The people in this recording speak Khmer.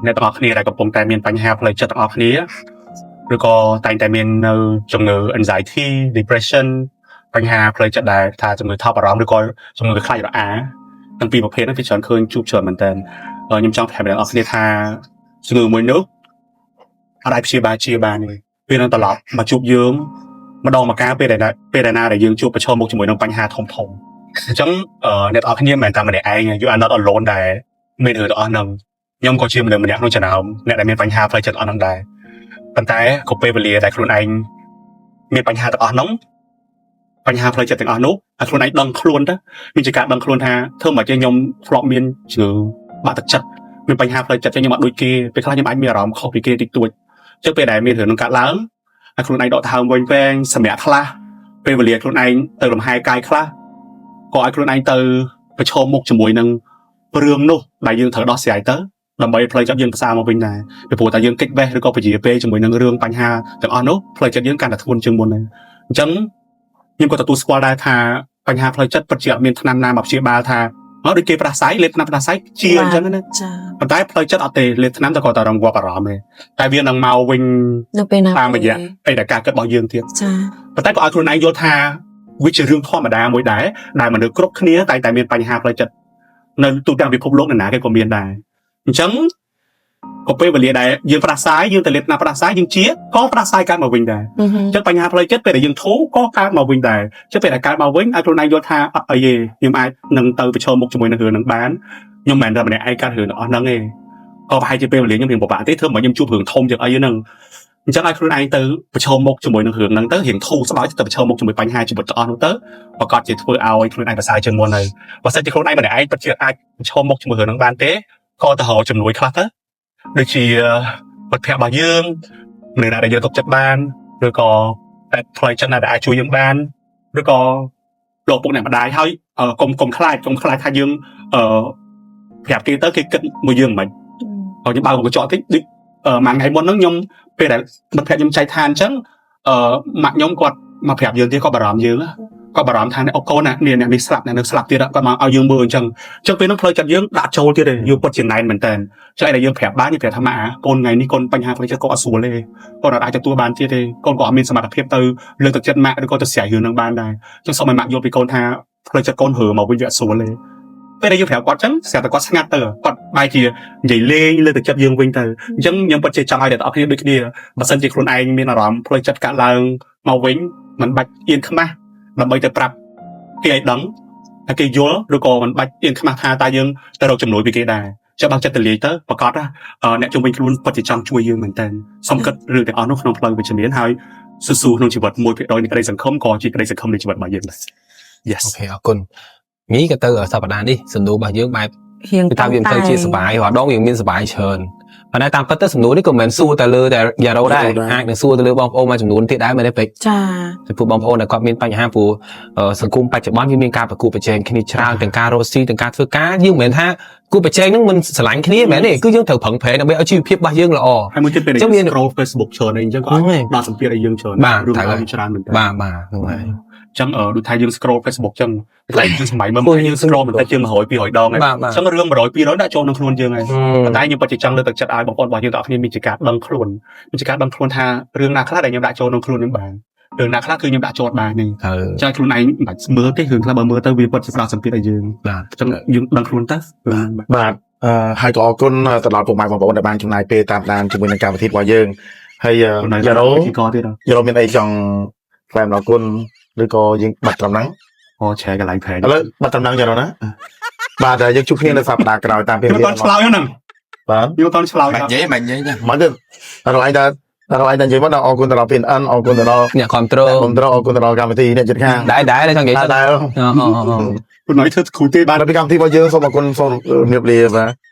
អ្នកទាំងអស់គ្នាដែលកំពុងតែមានបញ្ហាផ្លូវចិត្តទាំងអស់គ្នាឬក៏តែងតែមាននៅជំងឺ anxiety, depression បញ្ហាផ្លូវចិត្តដែលថាជំងឺថប់អារម្មណ៍ឬក៏ជំងឺខ្លាចរអាទាំងពីរប្រភេទហ្នឹងគឺច្រើនឃើញជួបច្រើនមែនតើខ្ញុំចង់ប្រាប់អ្នកទាំងអស់គ្នាថាជំងឺមួយនោះអត់អាចព្យាបាលជាបានទេវានឹងត្រឡប់មកជួបយើងម្ដងម្កាលពេលដែលណាដែលយើងជួបប្រឈមមុខជាមួយនឹងបញ្ហាធំធំអញ្ចឹងអ្នកទាំងអស់គ្នាមិនមែនតែម្នាក់ឯង you are not alone ដែលមានរឿងទាំងអស់ហ្នឹងខ្ញុំក៏ជាមនុស្សម្នាក់ក្នុងចំណោមអ្នកដែលមានបញ្ហាផ្លូវចិត្តអស់ហ្នឹងដែរប៉ុន្តែក៏ពេលវេលាដែលខ្លួនឯងមានបញ្ហាទាំងអស់ហ្នឹងបញ្ហាផ្លូវចិត្តទាំងអស់នោះឲ្យខ្លួនឯងដឹងខ្លួនទៅមានជាការដឹងខ្លួនថាធ្វើមកជាខ្ញុំធ្លាប់មានជំងឺបាក់ទឹកចិត្តមានបញ្ហាផ្លូវចិត្តចឹងខ្ញុំអត់ដូចគេពេលខ្លះខ្ញុំអាចមានអារម្មណ៍ខុសពីគេតិចតួចចឹងពេលដែលមានរឿងនឹងកើតឡើងឲ្យខ្លួនឯងដកដង្ហើមវិញវែងសម្រាប់ខ្លះពេលវេលាខ្លួនឯងទៅលំហែកាយខ្លះក៏ឲ្យខ្លួនឯងទៅប្រឈមមុខជាមួយនឹងរឿងនោះដែលយើងត្រូវដោះស្រាយទៅដើម្បីផ្លូវចិត្តយើងប្រសើរមកវិញដែរពីព្រោះតែយើងគេចវេះឬក៏ពជាពេលជាមួយនឹងរឿងបញ្ហាទាំងអស់នោះផ្លូវចិត្តយើងកាន់តែធ្ងន់ជាងមុនដែរអញ្ចឹងខ្ញុំក៏ទទួលស្គាល់ដែរថាបញ្ហាផ្លូវចិត្តពិតជាអត់មានថ្នាំណាមកព្យាបាលថាមកដូចគេផ្ដាសាយលេបថ្នាំផ្ដាសាយជាអញ្ចឹងណា ចា ប៉ុន្តែផ្លូវចិត្តអត់ទេលេបថ្នាំតែគាត់តែរង្វាប់អារម្មណ៍ទេតែវានឹងមកវិញ នៅពេលណា តាមរយៈអីដែលការគិតរបស់យើងទៀត ចា ប៉ុន្តែក៏ឲ្យខ្លួនឯងយល់ថាវាជារឿងធម្មតាមួយដែរដែលមនុស្សគ្រប់គ្នាតែងតែមានបញ្ហាផ្លូវចិត្តនៅទូទាំងពិភពលោកនរណាគេក៏មានដែរអញ្ចឹងក៏ពេលវេលាដែលយើងផ្ដាសាយយើងទៅលេបថ្នាំផ្ដាសាយយើងជាក៏ផ្ដាសាយកើតមកវិញដែរ អឺហឹម អញ្ចឹងបញ្ហាផ្លូវចិត្តពេលដែលយើងធូរក៏កើតមកវិញដែរអញ្ចឹងពេលដែលកើតមកវិញឲ្យខ្លួនឯងយល់ថាអត់អីទេខ្ញុំអាចនឹងទៅប្រឈមមុខជាមួយនឹងរឿងនឹងបានខ្ញុំមិនមែនតែម្នាក់ឯងកើតរឿងទាំងអស់ហ្នឹងទេក៏ប្រហែលជាពេលវេលាខ្ញុំរៀងពិបាកទេធ្វើមកខ្ញុំជួបរឿងធំជាងអីហ្នឹងអញ្ចឹងឲ្យខ្លួនឯងទៅប្រឈមមុខជាមួយនឹងរឿងហ្នឹងទៅរៀងធូរស្បើយទៅប្រឈមមុខជាមួយបញ្ហាជីវិតទាំងអស់នោះទៅប្រកាសជាធ្វើឲ្យខ្លួនឯងប្រសើរជាងមុនហើយបើសិនជាខ្លួនឯងម្នាក់ឯងពិតជាអាចប្រឈមមុខជាមួយរឿងហ្នឹងបានទេក៏ទៅរកជំនួយខ្លះទៅដូចជាមិត្តភក្តិរបស់យើងមនុស្សណាដែលយើងទុកចិត្តបានឬក៏តែផ្លូវចិត្តណាដែលអាចជួយយើងបានឬក៏លោកពុកអ្នកម្ដាយហើយកុំកុំខ្លាចកុំខ្លាចថាយើងអឺប្រាប់គេទៅគេគិតមួយយើងមិនហើយខ្ញុំបើកកញ្ចក់តិចដូចមួយថ្ងៃមុនហ្នឹងខ្ញុំពេលដែលមិត្តភក្តិខ្ញុំចែកឋានអញ្ចឹងអឺម៉ាក់ខ្ញុំគាត់មកប្រាប់យើងទៀតគាត់បារម្ភយើងគាត់បារម្ភថាអូកូនណានេះអ្នកនេះស្លាប់អ្នកនឹងស្លាប់ទៀតគាត់មកឲ្យយើងមើលអញ្ចឹងអញ្ចឹងពេលហ្នឹងផ្លូវចិត្តយើងដាក់ចូលទៀតទេយើងពិតជាណែនមែនតើចុះឯដែលយើងប្រាប់បានយើងប្រាប់ថាម៉ាក់កូនថ្ងៃនេះកូនបញ្ហាផ្លូវចិត្តកូនអត់ស្រួលទេកូនអត់អាចទទួលបានទៀតទេកូនក៏អត់មានសមត្ថភាពទៅលើកទឹកចិត្តម៉ាក់ឬក៏ទៅស្រាយរឿងហ្នឹងបានដែរអញ្ចឹងសូមឲ្យម៉ាក់យល់ពីកូនថាផ្លូវចិត្តកូនរើមកវិញវាអត់ស្រួលទេពេលដែលយើងប្រាប់គាត់អញ្ចឹងស្រាប់តែគាត់ស្ងាត់ទៅគាត់បែរជានិយាយលេងលើកទឹកចិត្តយើងវិញទៅអញ្ចឹងខ្ញុំពិតជាចង់ឲ្យអ្នកទាំងអស់គ្នាដូចគ្នាបើសិនជាខ្លួនឯងមានអារម្មណ៍ផ្លូវចិត្តកាក់ឡើងមកវិញមិនបាច់អៀនខ្មាស់ដើម្បីទៅប្រាប់គេឲ្យដឹងថាគេយល់ឬក៏មិនបាច់អៀនខ្មាស់ថាតើយើងទៅរកជំនួយពីគេដែរចាំបើចិត្តទលាយទៅប្រកាសណាអ្នកជំនាញខ្លួនពិតជាចង់ជួយយើងមែនតើសូមគិតរឿងទាំងអស់នោះក្នុងផ្លូវវិជ្ជមានហើយស៊ូៗក្នុងជីវិត1%នៃក្តីសង្ឃឹមក៏ជាក្តីសង្ឃឹមនៃជីវិតរបស់យើងដែរ Yes. OK អរគុណមីក៏ទៅសប្តាហ៍នេះសំណួររបស់យើងបែប រៀង គឺថាវាមិនទៅជាសបាយរាល់ដងវាមានសបាយច្រើនប៉ុន្តែតាមពិតទៅសំណួរនេះក៏មិនមែនសួរតែលើតែយ៉ារ៉ូដែរអាចនឹងសួរទៅលើបងប្អូនមួយចំនួនទៀតដែរមែនទេពេជ្រ ចា ចំពោះបងប្អូនដែលគាត់មានបញ្ហាព្រោះសង្គមបច្ចុប្បន្នវាមានការប្រកួតប្រជែងគ្នាច្រើនទាំងការរកស៊ីទាំងការធ្វើការយើងមិនមែនថាគួរប្រជែងហ្នឹងមិនស្រឡាញ់គ្នាមែនទេគឺយើងត្រូវប្រឹងប្រែងដើម្បីឲ្យជីវភាពរបស់យើងល្អ ហើយមួយទៀតពេល អញ្ចឹងមាន scroll Facebook ច្រើនអីអញ្ចឹងក៏អាចដល់សម្ពាធឲ្យយើងច្រើន បាទ រឿង ត្រូវហើយ រ៉ាវច្រើនមែនតើ បាទបាទហ្នឹងហើយ អញ្ចឹងដូចថាយើង scroll Facebook អញ្ចឹងកន្លែងយើងសម័យមើល គួរ យើង scroll មិនតិចជាង100 200ដងហើយ បាទបាទ អញ្ចឹងរឿង100 200ដាក់ចូលក្នុងខ្លួនយើងហើយប៉ុន្តែខ្ញុំពិតជាចង់លើកទឹកចិត្តឲ្យបងប្អូនរបស់យើងទាំងអស់គ្នាមានជាការដឹងខ្លួនមានជាការដឹងខ្លួនថារឿងណាខ្លះដែលខ្ញុំដាក់ចូលក្នុងខ្លួនខ្ញុំបានរឿងណាខ្លះគឺខ្ញុំដាក់ចូលអត់បានទេ ត្រូវ ចាខ្លួនឯងមិនបាច់មើលទេរឿងខ្លះបើមើលទៅវាពិតជាផ្ដល់សម្ពាធឲ្យយើង បាទ អញ្ចឹងយើងដឹងខ្លួនទៅបាទ បាទហើយក៏អរគុណទៅដល់ពុកម៉ែបងប្អូនដែលបានចំណាយពេលតាមដានជាមួយនឹងកម្មវិធីរបស់យើងហើយយ៉ារ៉ូ ពិធីករទៀត យ៉ារ៉ូមានអីចង់ថ្លែងអំណរគុណឬក៏យើងបាត់ត្រឹមហ្នឹង អូឆែកន្លែងប្រែ ឥឡូវបាត់ត្រឹមហ្នឹងយ៉ារ៉ូណាបាទតែយើងជួបគ្នានៅសប្តាហ៍ក្រោយតាមពេល ខ្ញុំអត់ឆ្លើយហ្នឹង បាទ ខ្ញុំអត់ឆ្លើយ មិននិយាយមិននិយាយចា មកទៅដល់ឯងតើដល់ឯងតើនិយាយមកដល់អរគុណទៅដល់ PNN អរគុណទៅដល់ អ្នកគ្រប់គ្រង គ្រប់គ្រងអរគុណទៅដល់កម្មវិធីអ្នកជិតខាង ដែរដែរចង់និយាយ ដែរដែរ អូអូអូ ខ្លួនឯងធ្វើគ្រូទេបាន បាទពីកម្មវិធីរបស់យើងសូមអរគុណសូមជំរាបលាបាទ។